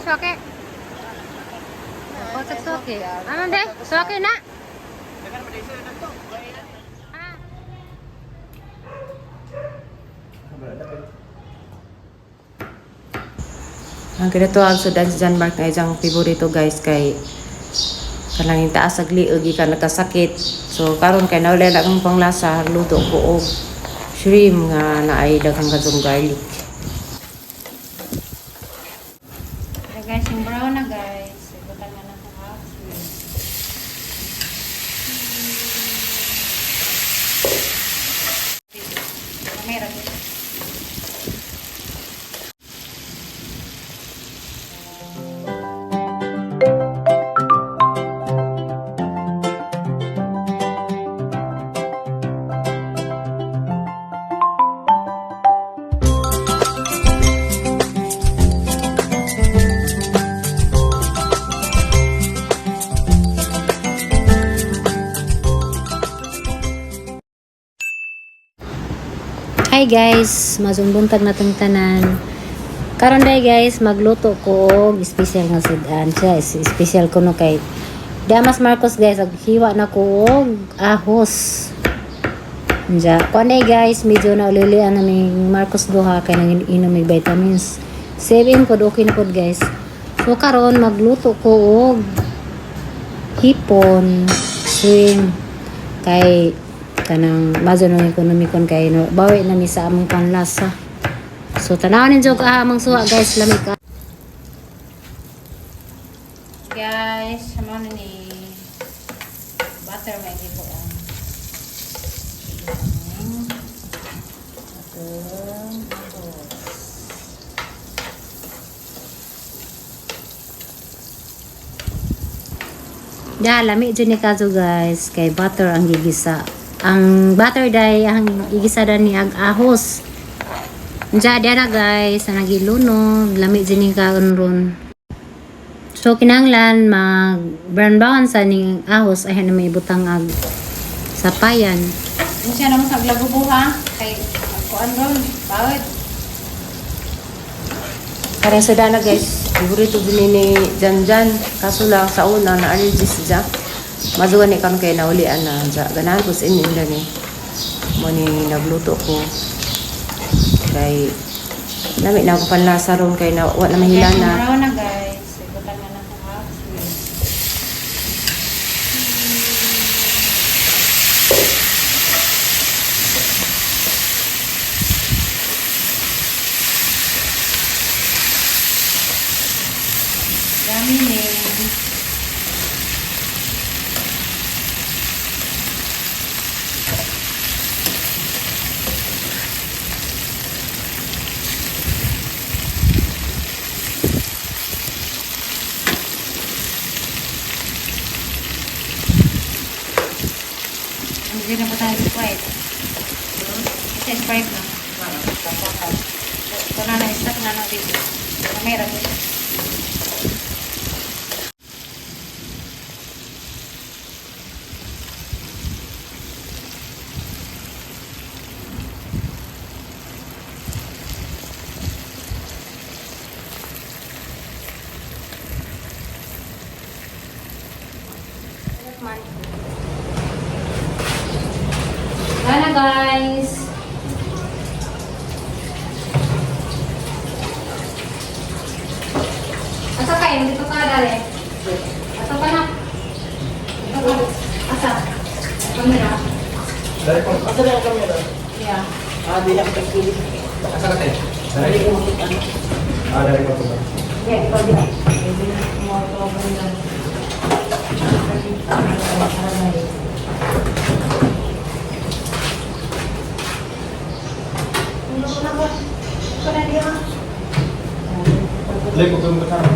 Suki. O, sa suki. Ano de? Suki na. Ah. Ang kinatuwag sa dance John Mark nga isang favorito, guys, kay kanang taas ag liog gikan nagkasakit. So karon kay nawala lang ang panglasa, luto ko og shrimp nga naay daghang kadtong garlic. Okay, guys, yung brown na, guys. Ibutan na na sa half shrimp. Meron. Hi guys, mazong buntag na tong tanan. Karon day guys, magluto ko og special nga sudan. Siya is special kuno kay Damas Marcos, guys, ag hiwa na ko og ahos. Anja, kuan day guys, medyo na ulilian na ni Marcos duha kay nang inom mig vitamins. 7 pod okay na pod, guys. So karon magluto ko og hipon, shrimp kay kanang mazo nang ekonomikon kay no, bawi na mi sa among panlasa. So tanawon ninyo ka among suwa, guys, lami ka. Guys, amo na ni butter may ko ang atong ahos. Da, lami jud ni kazo, guys, kay butter ang gigisa. Ang butter day ang gigisa da ni ag ahos. Diya diya na guys, ang nagilunog, lami jud ni kaon ron. So kinahanglan mag brown brown sa ning ahos ay na may butang ag sapayan. Unsa naman sa glagubo ha? Kay kuan ron, bawit. Karang sa dana, guys, favorito din ni Jan Jan. Kaso lang sa una na allergy siya. Mazugan ni karon kay naulian na ja. Ganahan ko sa inyo ni. Mo ni nagluto ko. Kay lami na ako panlasa ron kay na wa na mahilana. Brown na, guys. Ibutan na na sa half shrimp. Yummy ni. Ang na po tayo Sprite. Ito Sprite na. Ito na na, isa na na dito. Kamera dito. Wala na, guys. Asa kayo? Dito ka, dali. Asa ka na? Dito ka. Asa? Kamera. Dari ko. Asa na ang camera? Yeah. Ah, di lang tagpili. Asa ka tayo? Dari ko. Ah, dari ko. Yeah, ikaw din. Dari ko kung kasama.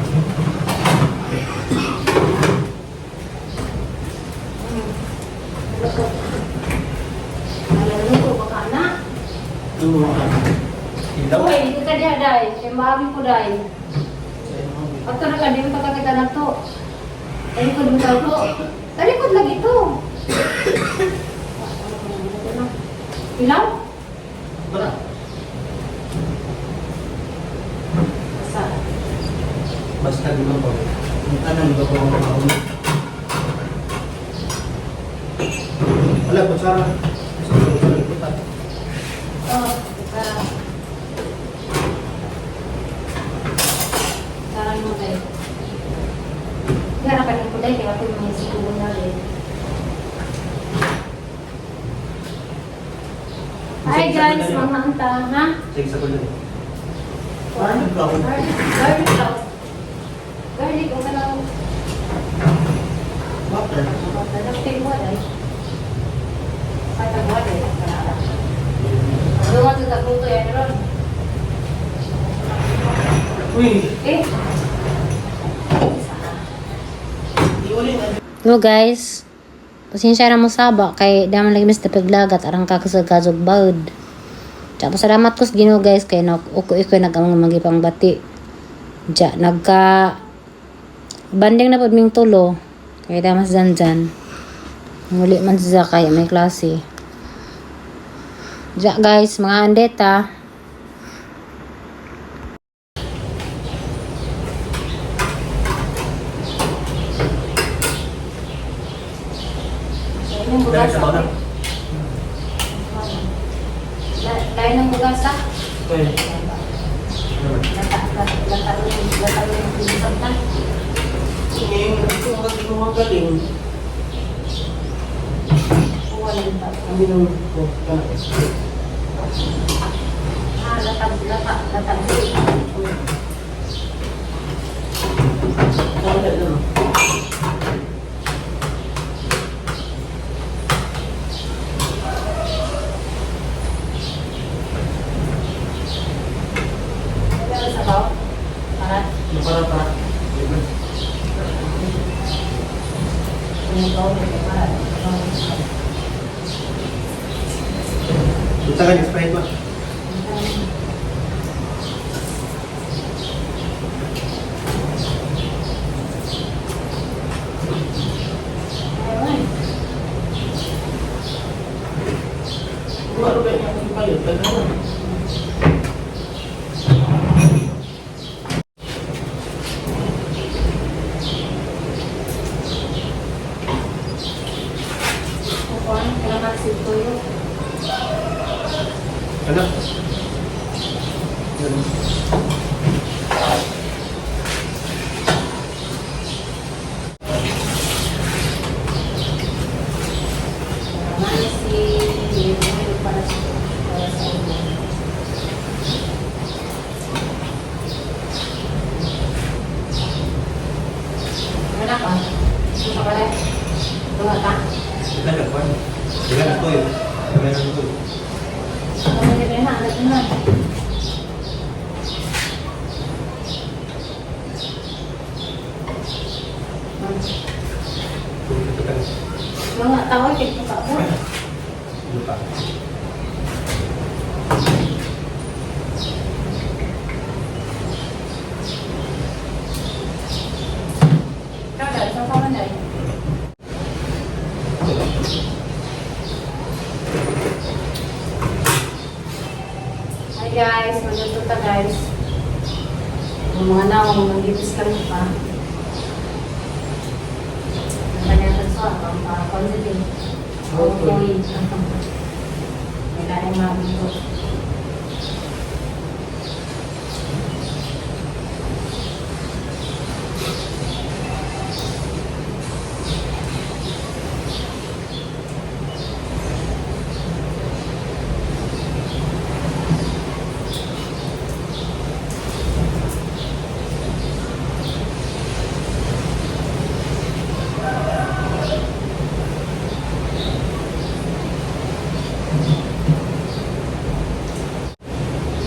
Naluluto ba ka na? Ilaw. Uy, hindi ka diha, day. Kay maami ko, day. Ato na ka, di mo kakakita na to. Talikod mo ka to. Talikod lagi to. Ilaw? Wala. Asa? Basta di ba po? Ang tanan, di ba po ang mga Wala, kutsara. Kutsara, kutsara. Oh, para. Para mo tayo. Gara pa rin ko dahil kaya ako yung mga siguro na rin. Hi guys, mga anta, ha? Sige, sa kulo. Garlic ba ako? Garlic, garlic daw. Garlic, o kanang Butter. Nagtay mo ay. Patagwad ay. Ano nga sa tagluto yan ron? Uy! Eh. Di uli na. No guys, pasensya na mo saba kay daman lagi mis tapiglagat arang kakasagazog baud. Tsaka pasalamat ko sa Ginoo guys kay nok uko iko nagamang magipang bati. Diya nagka banding na pud ming tulo kay damas danjan. Muli man siya kay may klase. Diya guys, mga andeta. Dahil sa mga. Lain ng bugasa. Uy. Ngayon, gusto ko kasi gumagaling. Ang ginawin ko. Wala lang. Para para. Unsa ka Sprite ba? Ano ba yung akong palit? Daghan. Ano? Ano? Daghan ka kwan. Daghan na to eh. Daghan na to. Mga tao, kaya pa ako. Lupa. Ikaw, isang taon na eh. Hi guys, magluto ta guys. Yung mga naong, manggipis kami pa. Ang kanyang tanso, ang para positive. Okay. May laing mabuto.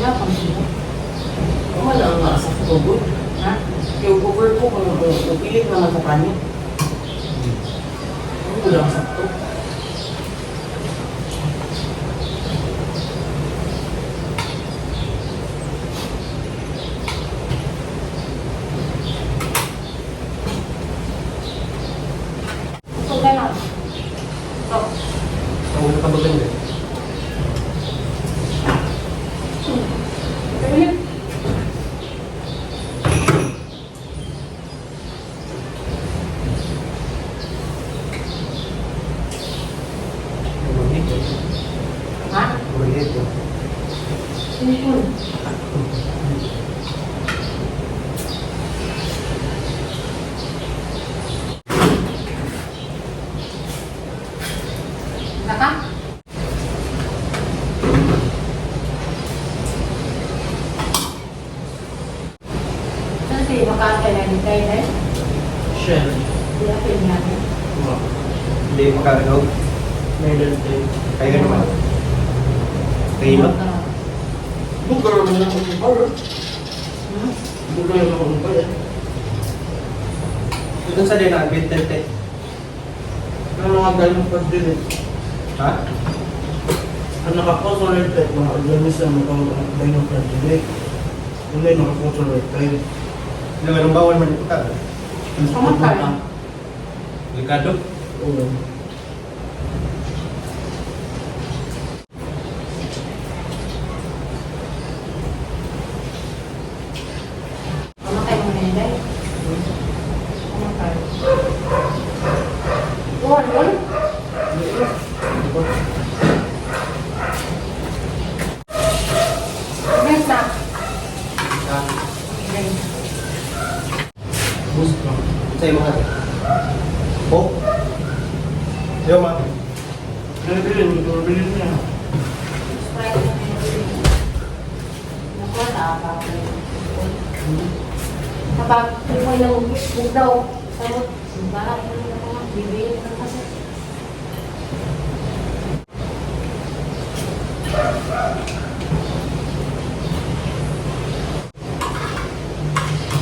Wala pang sila. Wala nga sa tugod. Ha? Yung cover ko kung pilit naman sa kanya. Ano lang sakto. Ito ka lang. Ito. Ang una pa ba ganda? Ito. Kasi makakay na din tayo eh. Shell. Di apil natin. Hindi makagaw. Meron din. Kaya naman. Kilo? Bugar mo na akong bar. Bugar mo akong bar eh. Doon sa din na, bintente. Ang mga galing pa din eh. Ha? Ang nakakonsolate type, mga organisa mo kang galing pa din eh. Hindi nakakonsolate type. Hindi, anong bawal man ito ka? Kamakay. Delikado? Oo. Kamakay mo na yun, day. Kamakay. Oh, ano? Next na. Ha? Boost ka. Sa imo ha? Oh? Yo, ma. Nabili, nabili niya. Sprite na yun. Nakuha na ako. Kapag mo yung bugdaw, sabot, bara ko na ako, bibili ka kasi.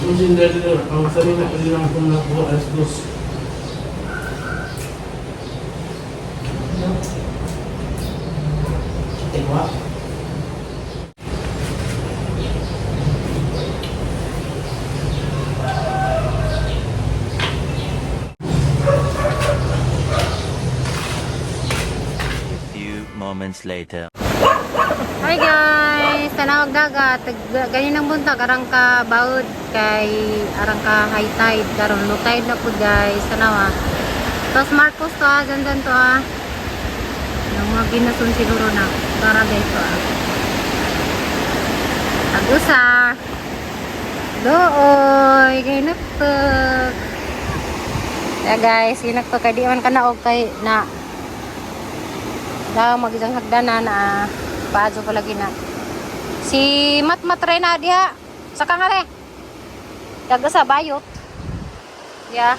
Yung sindali na, ang sabi na kasi lang kung nakuha alas dos. Tingwa. A few moments later. Hi guys! Tanawag dagat. Ganyan ang buntag. Arang ka baod kay arang ka high tide. Karon low tide na po guys. Tanawa. Tapos Marcos to ah. Dandan to ah. Yung mga ginasun siguro na. Para guys to ah. Agusa. Dooy. Ginagtok. Kaya guys, ginagtok. Kay di man ka na og kay na daw mag-isang hagdanan ah. Paadyo ko lagi na. Si Matmat rin na diha. Sa kangare. Daga sa bayot. Ya.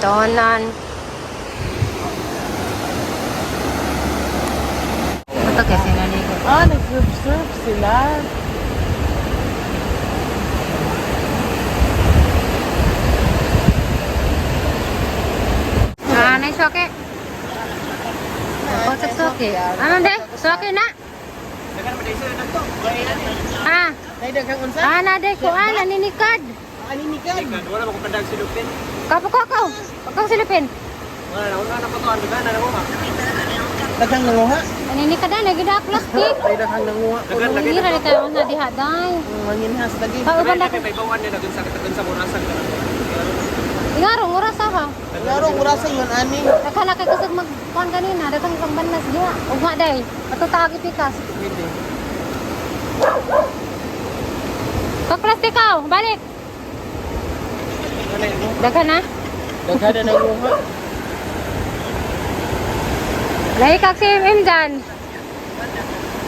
Tonan. Ito kasi naligo. Ah, nag-surf sila. Ah, nay soke. Oh, sa soke. Ano de? Soke na. Ah. Ah, na de ko ah, naninikad. Delikado. Wala ba kung pandag silupin? Kapo ko ko. Pagkang silipin. Wala na, wala na patuan. Wala na, wala na. Daghang nanguha. Naninikad na lagi na plastic. Ay, daghang nanguha. Dagan, lagi Hira na. ni tayo na diha day. Manginhas lagi. Kauban na. May bawan nila dun sa dun sa murasan. Ingarong oras ha. Laro, urasan man ani. Daghan na kay kusog magkuan kanina, daghang pangbanlas diha. Ugma day. Ato taagi pikas. Pwede. Kag plastic ka, balik. Daghan na. Daghan na nanguha. Lahi kag si MM dyan.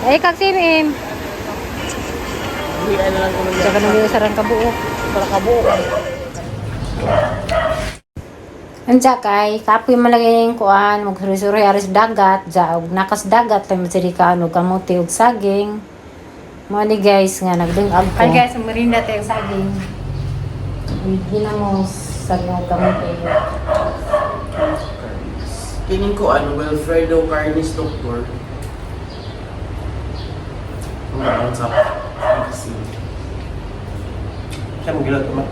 Lahi kag si MM. Uwian na lang ko nung Tsaka nang usaran ka buo. para kabuo. Anja kay kapoy malagay yung kuan magsuri-suri aris dagat ja og nakas dagat tay magsiri ka og kamote og saging. Mo ni guys nga nagdungag ko. Hi guys, merinda tayo saging. With ginamos saging og kamote. Kining ko ano, Wilfredo Carnes Doctor. Ang gaon sa kasi. Siya mo gilot ma.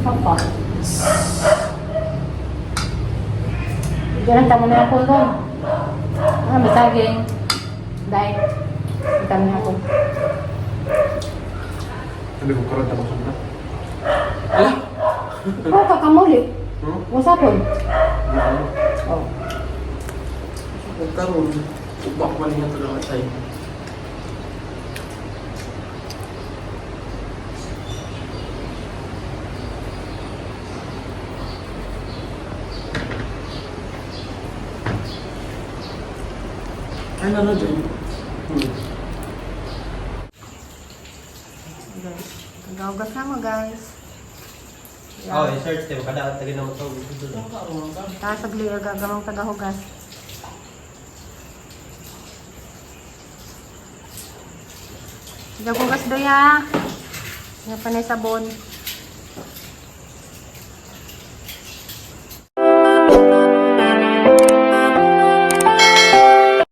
Papa. Diyan tamo na ako doon. Ah, may saging. Dahil. Tamo na ako. Sabi ko karon tamo sunda. Oh, kakamuli. Hmm? Wasapon. Ano? Oh. Kung karon, ubak man niya ito lang tayo. Ay, ano dyan? Nagahugas na mo, guys. Oh, Yeah. i-search tayo. Kada tagin na mo ito. Taas sa gliya gagamang tagahugas. Nagahugas doy ha. Nga pa na sabon.